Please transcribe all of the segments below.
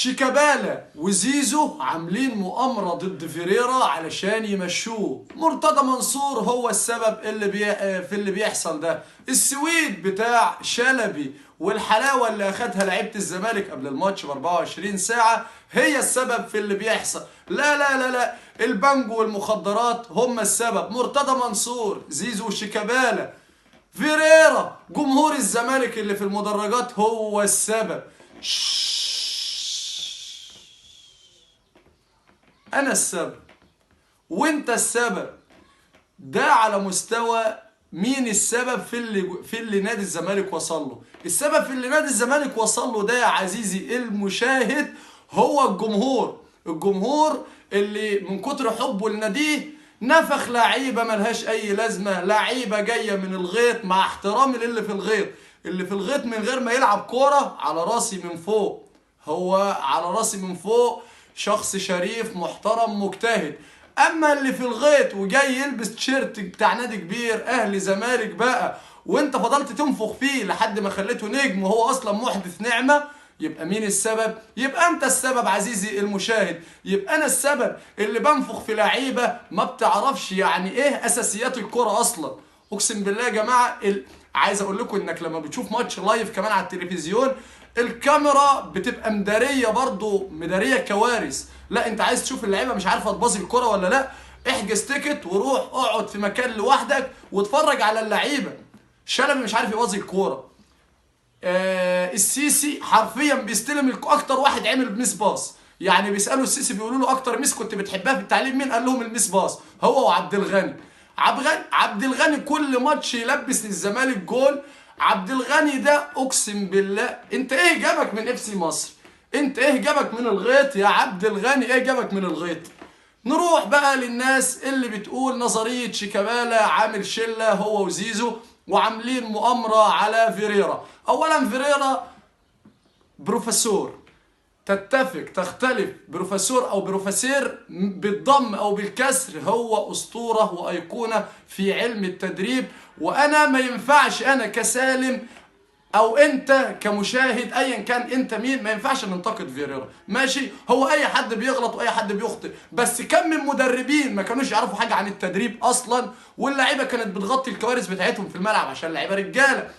شيكابالا وزيزو عاملين مؤامرة ضد فيريرا علشان يمشوه. مرتضى منصور هو السبب في اللي بيحصل ده. السويد بتاع شلبي والحلاوة اللي اخدها لعيبة الزمالك قبل الماتش ب 24 ساعة هي السبب في اللي بيحصل. لا لا لا لا، البنجو والمخدرات هم السبب. مرتضى منصور، زيزو وشيكابالا، فيريرا، جمهور الزمالك اللي في المدرجات هو السبب. انا السبب وانت السبب. ده على مستوى مين السبب في اللي نادي الزمالك وصل له. السبب في اللي نادي الزمالك وصل له ده يا عزيزي المشاهد هو الجمهور. الجمهور اللي من كتر حبه لناديه نفخ لعيبة ملهاش اي لازمه، لعيبة جاية من الغيط، مع احترامي للي في الغيط، اللي في الغيط من غير ما يلعب كورة على راسي من فوق، هو على راسي من فوق، شخص شريف محترم مجتهد. اما اللي في الغيط وجاي يلبس تيشيرت بتاع نادي كبير اهلي زمالك بقى، وانت فضلت تنفخ فيه لحد ما خليته نجم وهو اصلا محدث نعمه، يبقى مين السبب؟ يبقى انت السبب عزيزي المشاهد. يبقى انا السبب اللي بنفخ في لعيبة ما بتعرفش يعني ايه اساسيات الكره اصلا. اقسم بالله يا جماعة، عايز اقول لكم انك لما بتشوف ماتش live كمان على التلفزيون الكاميرا بتبقى مداريه، برضو مداريه كوارث. لا انت عايز تشوف اللعيبة مش عارفه تباصي الكره ولا لا، احجز ticket وروح اقعد في مكان لوحدك واتفرج على اللعيبة. شلبي مش عارف يباصي الكورة، السيسي حرفيا بيستلم اكتر واحد عمل miss pass، يعني بيسالوا السيسي بيقولوا له اكتر miss كنت بتحبها في التعليم مين؟ قال لهم ال miss pass، هو وعبد الغني. عبد الغني كل ماتش يلبس للزمالك جول. عبد الغني ده اقسم بالله انت ايه جابك من اف سي مصر؟ انت ايه جابك من الغيط يا عبد الغني؟ ايه جابك من الغيط؟ نروح بقى للناس اللي بتقول نظرية شيكابالا عامل شلة هو وزيزو وعاملين مؤامرة على فيريرا. اولا فيريرا بروفيسور، تتفق تختلف، بروفيسور او بروفيسير بالضم او بالكسر، هو اسطورة وايقونة في علم التدريب. وانا ما ينفعش انا كسالم او انت كمشاهد ايا كان انت مين، ما ينفعش ننتقد فيريرا. ماشي، هو اي حد بيغلط واي حد بيخطئ، بس كم من مدربين ما كانوش يعرفوا حاجة عن التدريب اصلا، واللعيبة كانت بتغطي الكوارث بتاعتهم في الملعب عشان اللعيبة رجاله.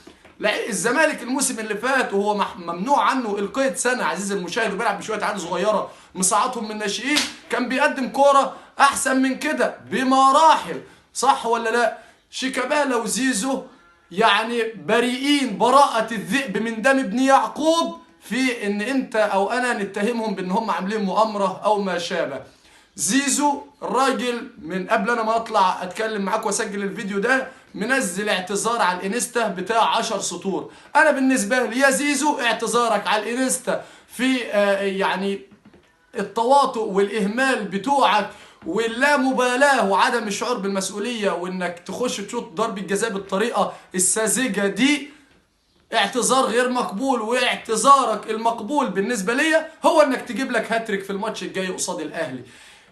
الزمالك الموسم اللي فات وهو ممنوع عنه القيد سنة عزيزي المشاهد، وبيلعب بشوية عيال صغيرة مساعتهم من الناشئين، كان بيقدم كورة احسن من كده بمراحل، صح ولا لا؟ شيكابالا وزيزو يعني بريئين براءة الذئب من دم ابن يعقوب في ان انت او انا نتهمهم بان هم عاملين مؤامرة او ما شابه. زيزو الراجل من قبل انا ما اطلع اتكلم معاك واسجل الفيديو ده منزل اعتذار على الانستا بتاع 10 سطور. انا بالنسبة لي يا زيزو اعتذارك على الانستا في يعني التواطؤ والاهمال بتوعك واللامبالاه وعدم الشعور بالمسؤولية، وانك تخش تشوط ضربه جزاء بالطريقة الساذجه دي، اعتذار غير مقبول. واعتذارك المقبول بالنسبة ليا هو انك تجيب لك هاتريك في الماتش الجاي قصاد الاهلي.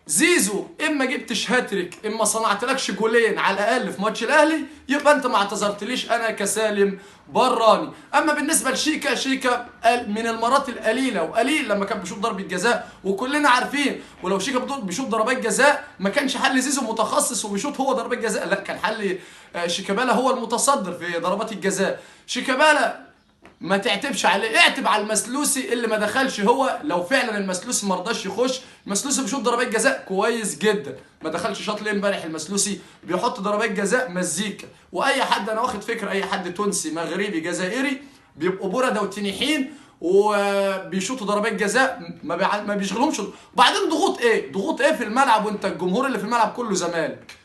زيزو اما جبتش هاتريك، اما صنعتلكش جولين على الاقل في ماتش الاهلي، يبقى انت ما اعتذرتليش انا كسالم براني. اما بالنسبة لشيكا، شيكا من المرات القليلة وقليل لما كان بيشوط ضربه جزاء، وكلنا عارفين ولو شيكا بيشوط ضربات جزاء ما كانش حل زيزو متخصص وبيشوط هو ضربات جزاء، لا كان حل شيكابالا هو المتصدر في ضربات الجزاء. شيكابالا ما تعتبش عليه، اعتب على المسلوسي اللي ما دخلش. هو لو فعلا المسلوسي ما رضاش يخش، المسلوسي بيشوط ضربات جزاء كويس جدا، ما دخلش شاط ليه امبارح؟ المسلوسي بيحط ضربات جزاء مزيكا. واي حد انا واخد فكرة، اي حد تونسي مغربي جزائري بيبقوا برده وتنيحين وبيشوطوا ضربات جزاء ما بيشغلهمش. بعدين ضغوط ايه؟ ضغوط ايه في الملعب وانت الجمهور اللي في الملعب كله زمالك؟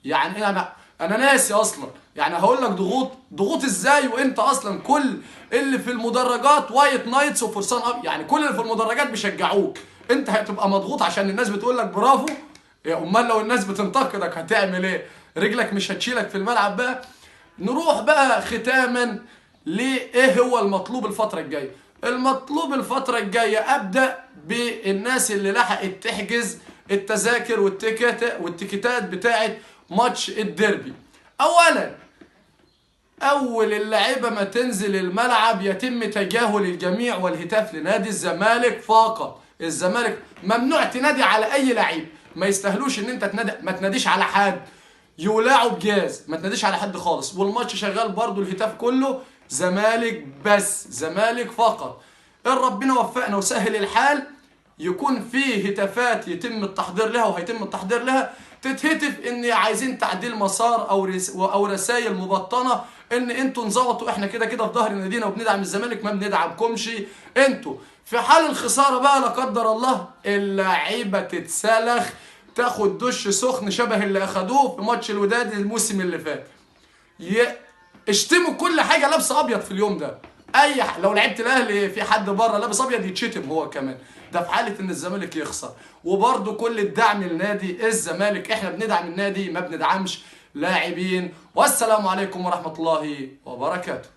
يعني ايه؟ انا ناسي اصلا، يعني هقول لك ضغوط ازاي وانت اصلا كل اللي في المدرجات White Knights وفرسان اب، يعني كل اللي في المدرجات بيشجعوك، انت هتبقى مضغوط عشان الناس بتقول لك برافو. يا امال لو الناس بتنتقدك هتعمل ايه؟ رجلك مش هتشيلك في الملعب بقى. نروح بقى ختاما لايه هو المطلوب الفترة الجاية. المطلوب الفترة الجاية ابدا بالناس اللي لحقت تحجز التذاكر والتيكتات بتاعه ماتش الديربي. اولا اول اللعيبة ما تنزل الملعب يتم تجاهل الجميع والهتاف لنادي الزمالك فقط. الزمالك ممنوع تنادي على اي لعيب، ما يستاهلوش ان انت تنادي، ما تناديش على حد، يولعوا بجاز، ما تناديش على حد خالص. والماتش شغال برضو الهتاف كله زمالك بس، زمالك فقط. ان ربنا وفقنا وسهل الحال يكون فيه هتافات يتم التحضير لها، وهيتم التحضير لها، تتهتف ان عايزين تعديل مسار او رسائل مبطنه ان انتوا انظبطوا، احنا كده كده في ظهر نادينا وبندعم الزمالك، ما بندعمكمش انتوا. في حال الخسارة بقى لا قدر الله اللعيبة تتسلخ، تاخد دش سخن شبه اللي اخدوه في ماتش الوداد الموسم اللي فات. اشتموا كل حاجة لابسه ابيض في اليوم ده. لو لعيبة الاهلي في حد بره لابس ابيض يتشتم هو كمان. ده في حاله ان الزمالك يخسر. وبرده كل الدعم لنادي الزمالك، احنا بندعم النادي ما بندعمش لاعبين. والسلام عليكم ورحمة الله وبركاته.